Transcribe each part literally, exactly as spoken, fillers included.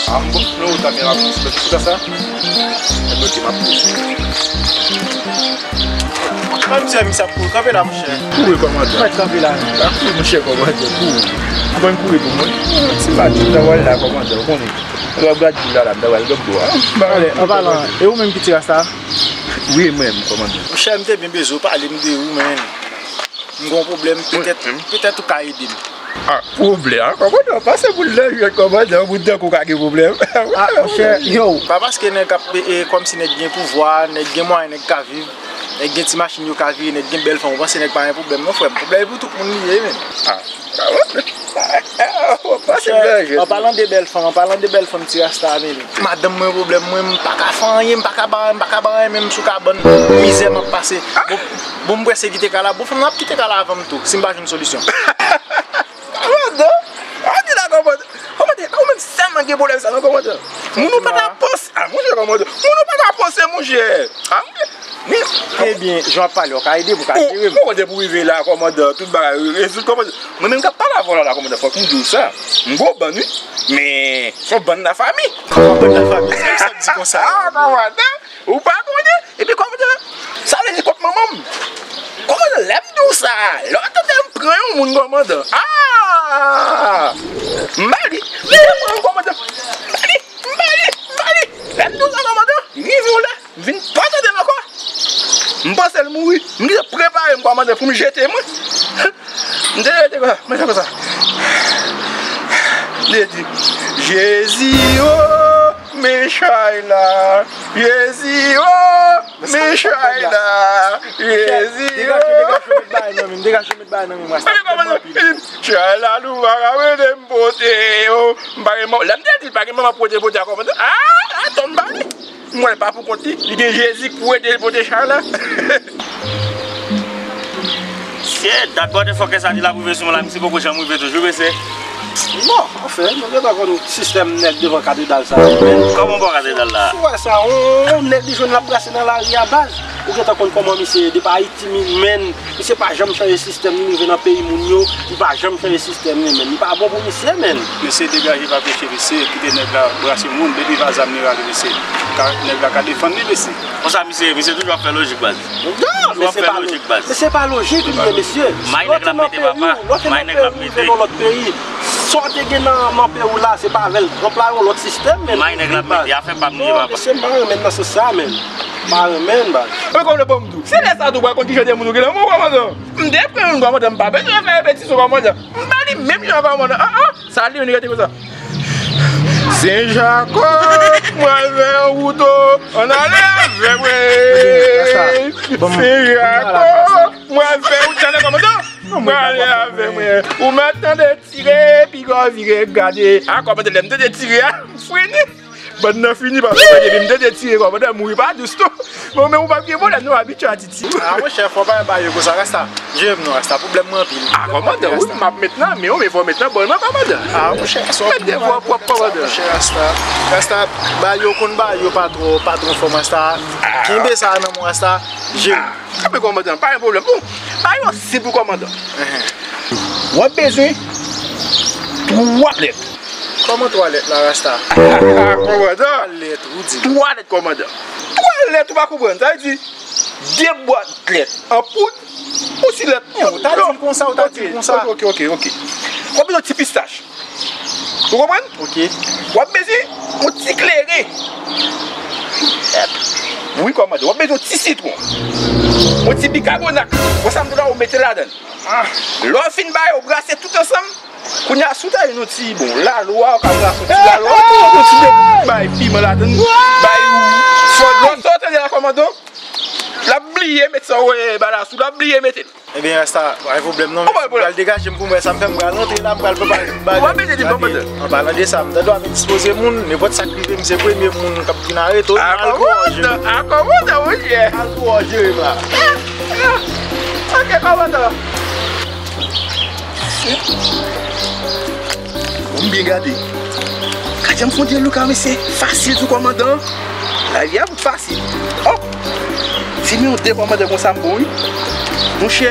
A, m bon, nou ta men la, m sou sa. Mwen bloke m ap pouse. Kòm se misye ap kouri, kanpe la, monchè. Kouri, kòmandan. Mwen kanpe la. Pa kouri, monchè, kòmandan, kouri. Ou konn kouri pou mwen? Ti matin, m ta pral la, kòmandan, ou konnen. Lè w ap gade boul la, la, m ta pral gòp bò a. Ale, an palan, e ou menm ki ti rasta? Wi, mwen, kòmandan. Monchè, m te byen bezwen w pale m de ou, men. M gon pwoblèm, petèt, petèt ou ka ede m. A, pwoblèm? A, kòmandan, pase boul nan jwèt, kòmandan, moun tankou w ka gen pwoblèm. A, monchè, yo. Pa paske nèg ap, e, e, kòmsi nèg gen pouvwa, nèg gen mwayen, nèg ka viv, nèg gen ti machin yo ka vire, nèg gen bèl fanm, ou panse nèg pa gen pwoblèm non, frè m. Pwoblèm pou tout moun li ye, men. A, kòmandan. Pase boul nan jwèt. An palan de bèl fanm, an palan de bèl fanm, ti rasta, men. Madanm mwen pwoblèm mwen, m pa ka fè anyen, m pa ka ba, m pa ka ba anyen, menm sou kabann, mizè m ap pase. Bon, bon, m prèske kite kay la, bon, fanm nan ap kite kay la avan m tou, si m pa jwenn solisyon. Kòmandan, a di la, kòmandan, kòmandan, ou menm sèlman gen pwoblèm sa, non, kòmandan. Moun ou pa ka panse, a, monchè, kòmandan, moun ou pa ka panse, monchè. A, monchè. Ebyen, jan w ap pale, w ka ede m, w ka jere m. Ou, ou konnen pou rive la, kòmandan, tout bagay rezoud, kòmandan. Mwen menm k ap pale avè w la, la, kòmandan, fòk m di w sa. M gwo bann, wi. Men, se yon bann lafami. Kòman bann lafami? Se sa w di konsa? A, kòmandan, ou pa konnen? Epi, kòmandan, sa vle di kòk manman m. Kòmandan, lè m di w sa, lè w tande m pran yon moun, kòmandan. A! M ba li. Lè m pran yon kòmandan. M ba li. M ba li. M ba li. Lè m di w sa, kòmandan, rive w la. M vin pa tande l ankò. M panse l mouri. M gentan prepare m kòmandan pou m jete mwen. M te rete konsa, mwen fè konsa. M te di, Jezi o, men chay la. Jezi o, men chay la. Jezi o. Degaje w, degaje w, met bagay nan men m, degaje w, met bagay nan men m, rasta. Chay la nou pa ka mete m pote yo. M pa gen manman. Lè m te di l pa gen manman pote, pote a kòmandan. A, atò m pale. M wè l pa pou kont li. Li gen Jezi k pou ede l pote chay la. Shit, dat bòdè fòkè sa di l ap rive sou mwen la, misye poko janm rive toujou, mesye. Bon, anfen, nou gentan konn sistèm nèg devan katedral sa yo, men. Kòman bò katedral la? Ou wè sa, on, on nèg li jwenn l ap brase nan lari a, baz. Ou gentan konn kòman misye ye, depi Ayiti, men. Misye pa janm chanje sistèm li, li rive nan peyi moun yo, li pa janm chanje sistèm li, men. Li pa bon pou misye, men. Mesye, degaje pa peche, mesye, kite nèg la brase moun, depi pa zam li rale, mesye. Ka, nèg la ka defann li, mesye. Konsa misye ye, misye toujou ap fè lojik, baz. Non, men se pa lojik, baz. Men se pa lojik li ye, mesye. May nèg la mete, papa. May nèg la mete. Lòt peyi, rive nan lòt peyi. Sa w te gen nan, nan peyi w la, se pa avè l. Anplwaye yon lòt sistèm, men. May nèg la mete, afè pa m li ye, papa. Mesye, m pa renmen nan sans sa, men. M pa renmen, baz. Men kòm le bon m di w, se lè sa tou pral konn ki jan de moun ou gen nan men w, kòmandan. M te pran youn, kòmandan, m pa bezwen fè repetisyon, kòmandan. M ba li menm jan, kòmandan. An, an. Sa li menm li rete konsa. Sen Jakòb, mwen al fè yon wout o, ann ale avè mwen. Sen Jakòb, mwen al fè wout, tande kòmandan. Mwen ale avè mwen. Ou mèt tande tire, piga w vire gade. A, kòmandan, lè m tande tire a, m fini. Bann nan fini, paske mwen depi m tande tire, kòmandan, mouri pa dous tou. Bon, men ou p ap gen pwoblèm non, abitye a Titi. A, monchè, fò w pa ba yo konsa, rasta. Jere m non, rasta, pwoblèm mwen anpil. A, kòmandan, wi, m ap met nan men w, men fò w met nan bò nan, kòmandan. A, monchè, sa w ap di, monchè, rasta. Rasta, ba yo konn ba yo pa twò, pa twò fò, rasta. Kenbe sa nan men w, rasta. Jere. A, men kòmandan, pa gen pwoblèm. Bon, bagay yo senp wi, kòmandan. W ap bezwen twa lèt. Kòman twa lèt la, rasta? Kòmandan. Twa lèt, ou di. Twa lèt, kòmandan. Twa lèt, ou pa konprann. Sa vle di, de bwat lèt an poud, ou si lèt. Ou ta di l konsa, ou ta di l konsa. Ok, ok, ok. W ap bezwen ti pistach. Ou konprann? Ok. W ap bezwen yon ti kleren. Wi, kòmandan. W ap bezwen yon ti sitwon. Yon ti bikabonat. Bon, sa m di w la, ou mete ladan l. Lè w fin ba yo, brase tout ansanm. Kounye a, si w ta jwenn yon ti, bon, lalo a, w ka brase yon ti lalo a, ou tou yon ti de bay piman ladan l, bay ou fò dlo. Sa w tande la, kòmandan? L ap bliye met sa w wè ba la sou, l ap bliye mete l. Ebyen, rasta, pa gen pwoblèm non, men si m pral degaje m pou m wè sa m fè, m pral rantre la, m pral pran bagay. Ou pa mete di kòmandan. An palan de sa, m tande w ap dispoze moun, nenpòt sa k rive m, se premye moun k ap vin arete w. A, kòmandan, a, kòmandan, monchè. Al pou w jere m la. Ok, kòmandan. Bon, m byen gade. Gad jan m fon dye louka, mesye. Fasil tou, kòmandan. Lavi a bout fasil. Oh! Si m yon de kòmandan konsa, m bon, wi. Monchè.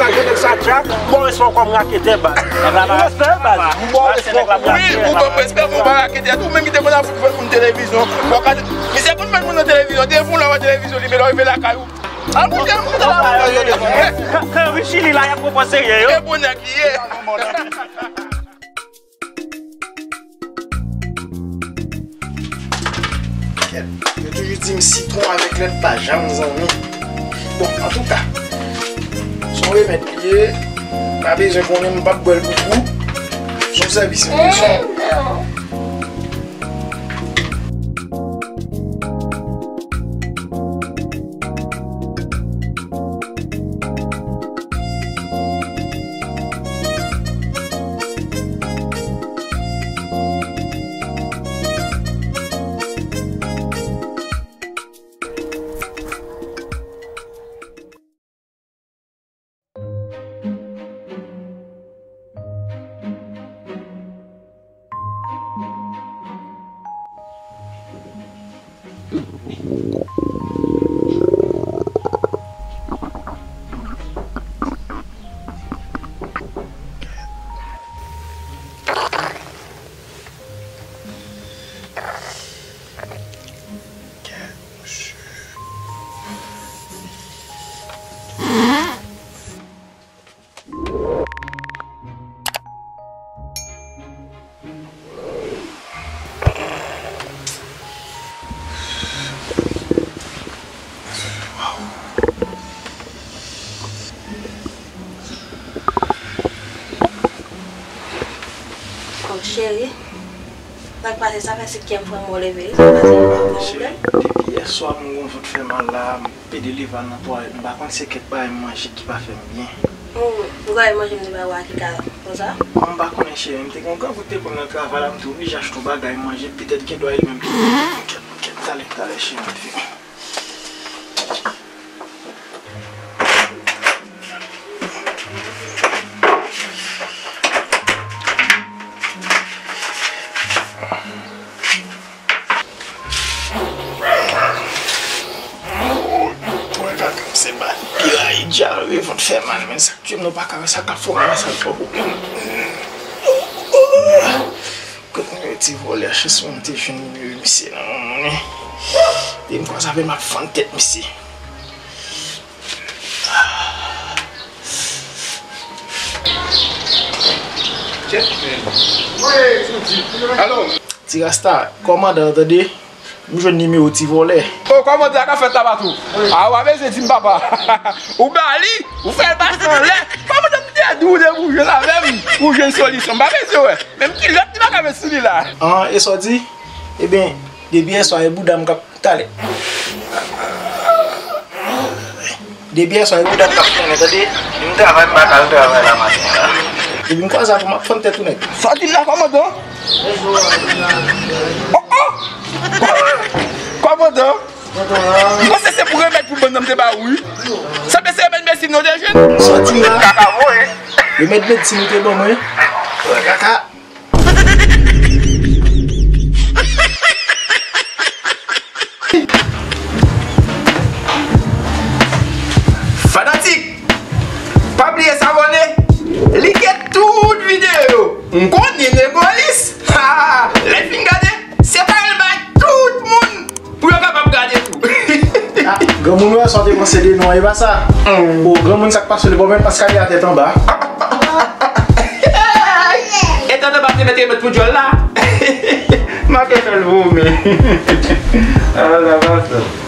sa, gen nèg sa djak. Bon respè w kòm raketè, baz. Bon respè, baz. Bon respè w kòm raketè. Wi, ou ban m respè, bon, pa raketè tou, ou menm ki te konn ap fout vann moun televizyon. Bon, misye konn vann moun nan televizyon, devan w la wè televizyon, li, men lè w rive lakay ou. Al moute, al moute la, moute la. Kè Richie li la, y ap pran pòz serye, yo. E bon nèg li ye. Kèt, yo toujou di m sitwon avèk lèt pa janm zanmi. Bon, antouka, se yon remèd li ye, pa bezwen konnen, m p ap bwè l pou ou. Se yon sèvis m te fè. Oh, cheri, sa k pase? Sa fè senkyèm fwa m wè w leve, wi. Sa pase, gen pwoblèm? Cheri, depi yèswa m gon vant fè mal la, m pede leve al nan twalèt. M pa konn se kèk bagay m manje ki pa fè m byen. Ou, ou gade manje m te ba ou a ki ka konsa? Bon, m pa konnen, cheri. M te gen yon gran goute pou m nan travay la, m te oblije achte yon bagay manje. Petèt gen dwa e li menm ki. Kèt, kèt, talè, talè, cheri, m vini. Mwen pa kanpe se mal. Pi rayi djal, wi, vant fè mal, men sa k tye m, nou pa ka wè sa k ap fè w mal, sa k fè w. Kot nimewo ti vòlè a, chans mwen te jwenn nimewo misye nan men mwen. Depi m kwaze avè l, m ap fann tèt misye. Alo. Ti Rasta, kòmandan an tande, m jwenn nimewo ti vòlè. O, kòmandan, sa k ap fèt la, Patou? A, w a bezwen di m, papa. Ou ba li, ou fè l pase anlè. Kòmandan, m te di w depi w jwenn avè m, ou jwenn solisyon. M pa bezwen wè. Menm kilòt li pa ka met sou li la. An, e sa w di? Ebyen, depi yèswa, e bouda m k ap Talè. Depi yèswa, e bouda m k ap trennen, tande. Depi m travay, m pa ka al travay la maten an la. Depi m kwaze avè w, m ap fann tèt ou nèt. Sa w di m la, kòmandan? Oh, oh! Kòmandan? M panse se pou remèd pou bann nan m te ba ou, wi. Sa te se remèd medsin non, te jwenn? Sa w di m la? Kaka voye. Remèd medsin ou te ban mwen? Kaka. Fanatik, pa bliye sabone, like tout videyo yo. M konnen Negolis. Ha, ha. Lè l fin gade, separe l bay tout moun pou yo kapab gade tou. Granmoun, wè sa w te panse de nou an, e pa sa. O granmoun, sa k pase, le bon, men paske li a tèt anba. E tèt anba te mete met pou djòl la. Manke fè l vomi. Ala sa pase.